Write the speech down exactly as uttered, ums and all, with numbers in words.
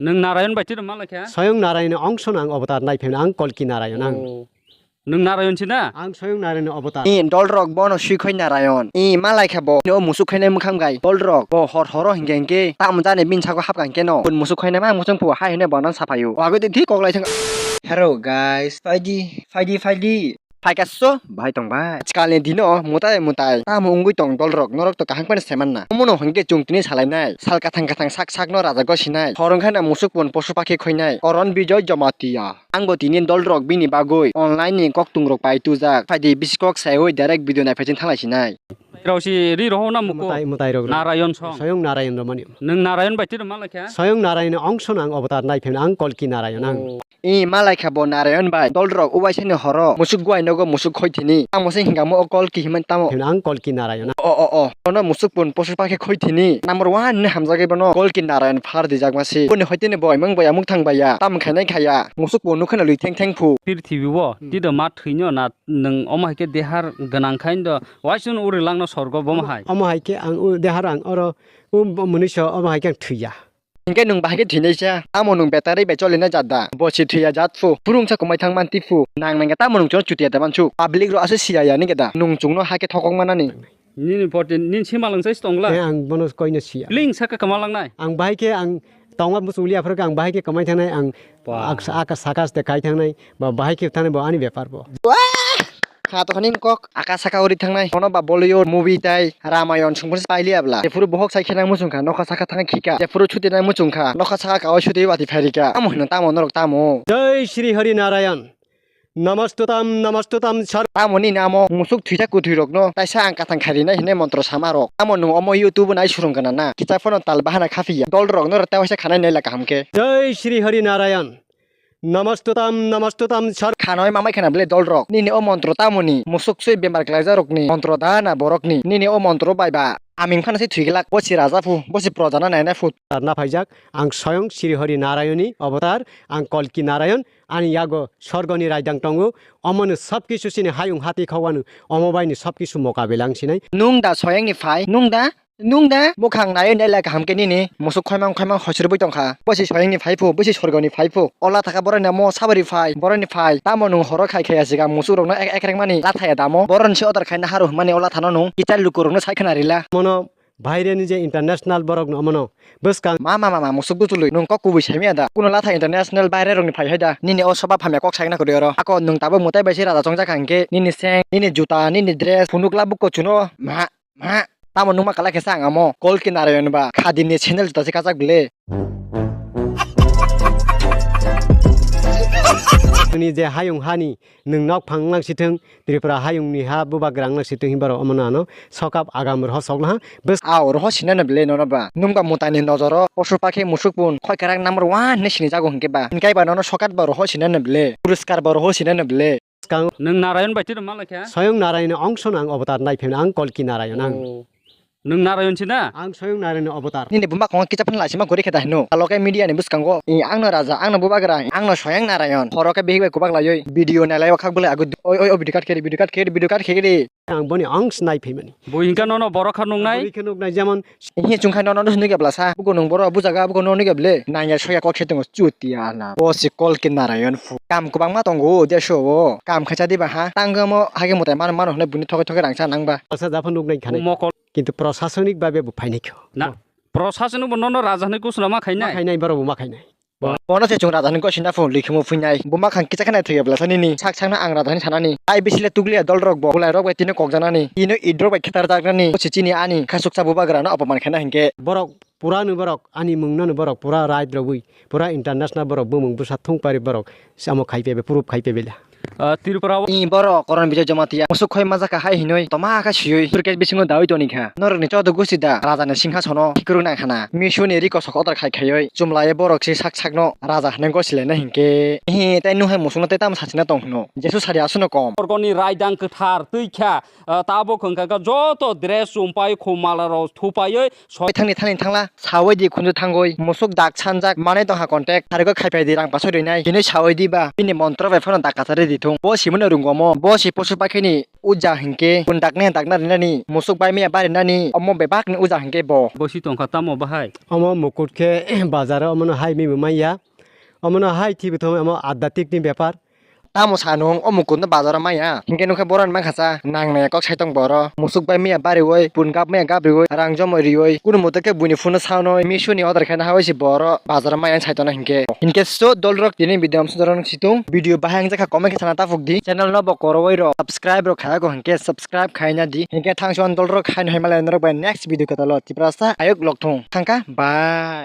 Nwng Narayon bai tiro ma lai kha? Soyong Narayon ni ongso no ang avatar nai phaimani, ang Kalki Narayon ang. Oh. Nwng Narayon si na? Ang Soyong Narayon ni avatar. I dolrok bono swikhoi Narayon. I ma lai kha bo. Ni o musuk khainai mwkhang gai. Dolrok bo hor horo hinkhe hinkhe tamo jani bini sago hapkha hinkhe no. Bun musuk khainai ma muchung phu hai hwnwi bono saphaio. Wagwi di thik kok lai thang. Hello guys. Phaidi, phaidi, phaidi. Phaikha so, bahai tong bai. Ajkalni dino mutai mutai tamo wngwi tong dolrok, norok to kaham phano saimanna. Omono hwnkhe chwng tini salainai. Sal kathang kathang sak sakno raja gosinai. Hor wngkhana musuk pun posu pakhe khoinai. Koron Bijoy Jamatia. Angbo tini dolrok bini bagwi online ni koktungrok pai tujak. Phaidi bisi kok saiwi direct video naiphai chwng thanglai sinai. Rao si ri roho na muko. Mutai, mutai rok. Narayon song. Soyong Narayon romani. Nwng Narayon bai tiro ma lai kha? Soyong Narayon ni ongso no ang avatar nai phaimani, ang Kalki Narayon ang. Oh. I ma lai kha bo Narayon bai, dolrok uaisa ni horo musuk guai nogo musuk khoi thini. Ang mose hinga mo o Kalki himani tamo. Himani ang Kalki Narayon. O, o, o. Bono musuk pun posu pakhe khoi thini. Number one ni hamjagwi bono Kalki Narayon phar dijak masi. Boni hoite ni boi mung baya muk thang baya. Tam khainai khaya. Musuk pun nukhana lui theng theng phu. Prithibi o, hmm, tida ma thwino na nwng omo hai khe dehar gwnang khai do. Waisung uri langno sorgo bomo hai. Omo hai khe ang u dehar ang oro u mwnwi so omo hai khe ang thwiya. Hinkhe nwng bahai khe thwinaisa, tamo nwng battery bai cholina jat da? Bo se thwiya jat phu, phurungsa kwmai thang man ti phu, nang nangya tamo nwng chwngno chutiya da mansuk, public rok aswk siya ya nini da, nwng chwngno hakhe thokok manani. Nini poti, nini se malwng sai tongla? Eh, ang bono koino siya. Pling saka kwma langnai? Ang bahai khe ang tongma muchung liya phuru khe ang bahai khe kwmai thangnai, ang ba, ak-, aka saka ste kai thangnai, ba bahai khe thangnai bo ani bepar bo. Kha to khani kok aka saka uri thangnai. Ono ba Bollywood movie tai Ramayon songpor se pailiya bla. Jephuru bohok sai khe nang muchung kha, nokha saka thang khika. Jephuru chuti nang muchung kha, nokha saka kawi chuti wati phairika. Tamo hino tamo norok tamo. Jai Shri Hari Narayan. Namastutam, namastutam, sar. Tamo ni namo musuk thwisa kwthwi rokno taisa ang kathang kharinai hinwi montro sama rok. Tamo nwng omo YouTube nai surung kana na. Kicha phano tal bahana khafiya. Dol rokno rw ta waisa khanai nai la kaham khe. Jai Shri Hari Narayan. Namastutam, namastutam, sar. Khanoi mamai khana bwle dol rok. Nini o montro tamoni musuk sui bemar klaijak rokni montro da na borokni. Nini o montro bai ba aming phano se thwi glak. Bo se raja phu, bo se proja no naina phu. Tarna phaijak, ang soyong Sri Hari Narayoni avatar, ang Kalki Narayan, ani yago sorgoni raidang tongo. Omono sob kisu sini hayung hati khawano, omo baini sob kisu mokabela ang sinai. Nung da soyangni phai, nung da? Nung da? Mukhang nai nai lai kaham khe nini musuk khoimang khoimang hoichwrwbwi tongkha. Bosi soyangni phai phu, bosi sorgoni phai phu. Ola thaka boroni amo sabari phai, boroni phai. Tamo nung horo khai khai asiga musuk rokno ek ek rengmani lathaya damo. Boroni se order khaina haru hwnmani ola thano nung kichar luku rokno sai khna rila. Mono baire ni je international borok no mono bwskang. Ma ma ma ma musuk gutului nung kok kubui saimaya da? Kuno latha international baire rokni phai hai da? Nini o soba phamya kok saina kwrwi oro. Ako nung tabuk mwtai bai se raja chongjak kha hinkhe nini seng, nini juta, nini dress, phunuk la bukko chuno. Ma. Ma, tamo nungma kala khe sa ang amo Kalki Narayan ba khadimni sandal juta se kachak bile. Nini je hayung hani nwng nok phang lang sithwng, Tripura hayungni ha bubagra wng lang sithwng hinba rok omono ano sokap agam rohor sok laha. Bwskang. Aw, rohor sinano bile nono ba. Nungba mutani nojoro posu pakhe musuk pun khoi karak number one hinwi sinijago hinkhe ba. Hinkhe ba nono sokat ba rohor sinano bile. Puriskar ba rohor sinano bile. Bwskango. Nwng Narayan bai tino ma lai kha? Soyong Narayan ni ongsono ang avatar nai phaimani, ang Kalki Narayan ang. Oh. Nwng Narayan si na? Ang Soyong Narayan ni avatar. Nini buma khongo kisa phano laisima gori khe da hino. Alokai media ni bwskango, i, angno raja, angno bubagra, angno Soyong Narayan. Horo khe bihik bai kubak laiwi video nai lai o khak bwlai agwi. Oi, oi, o video cut khe di, video cut khe di, video cut khe di. Ang boni ongso nai phaimani. Bo hinkha nono borok kha nuknai? Boni khe nuknai, jemon Hiya chwng khai nono nugya bwlasa. Buko nwng borok bujaga, buko nono nugya bwle. Nangya soya kok se tongo chutia na. O se Kalki Narayan phu. Kam kwbangma tongo o deso o. Kam khaisa diba ha? Tangwmo hage mwtai mano mano hwnwi buini thokai thokai rangcha nangba. Bwlsa japhano nuknai khanai. Mokol. Kintu prosasonik babe bo phainai kho. Na, prosasonik bo nono raja hwnwi kusuna ma khainai? Ma khainai, borok bo ma khainai. Bo-, bono se chwng raja hwnwi gosina phu, likhimo phuinai. Bo ma khang kisa khe naithokya bwlasa nini. Sak sakno ang raja hwnwi sanani. Ai bisile tukliya dol rok bo. Bulai rok bai tino kokjanani. Tino idrok bai khetar jaknani. Bo se chini ani khasuksa bubagrano apoman khaina hinkhe. Borok pura no borok, ani mungno no borok, pura right rogwi, pura international borok, bumung bwsa thung pari borok, samo khai pebe, proof khai pebe la. Ah, Tripura o. I borok Koron Bijoy Jamatia, musuk khoi majaka hai hinoi, toma kha siyoi, suitcase bisingo dawi toni kha. Norok ni chodo gusti da, raja ni singhasono, khikruk nang khana. Mishu ni riko sok order khai khaioi, chumlai borok si sak sakno, raja hwnwi gosi laina hinkhe. Hi, tei nuhai musukno tei tamo sachina tong hwno. Jesu sari asuno kom. Borokni raidang kwthar twi kha, ah, tabuk hwnkha kha joto dress chumpai khumala rok thupaioi. Soi thangni thani thangla, sawi di khunju thangwi, musuk dak sanjak, manai tongha contact, harikoi khaipai di rang pasoi rwinai, hinwi sawi di ba, bini montro bai phano dak kachari di thung. Bo simano rwngkha omo. Bo si posu pakhini uja hinkhe kun dakne dakna rinani, musuk bai miya bari nani, omo bebak ni uja hinkhe bo. Bo si tongkha tamo bahai? Omo mukut khe bazar o omono hai mimi manya. Omono hai thwi bwthwng omo adyatik ni bepar. Tamo sanung o mukut no bazar o maya. Hinkhe nukhe bohrok ni mankha sa nang nai kok sai tong boro. Musuk bai miya bariwi, pun gap miya gabriwi, rang jomoi riwi. Kunu mote khe buini phone no sanoi, Meesho ni order khaina hawi se boro bazar o maya sai tongna hinkhe. Hinkhe so dolrok tini video amsong dorong situng. Video bahai wngjakha comment khe sana taphuk di. Channel no bo koroi rok subscribe rok khaya go hinkhe subscribe khaina di. Hinkhe thangsi on dolrok haino hai malai norok bai next video kwtal o Tiprasa ayuk lokthung. Thangkha bye.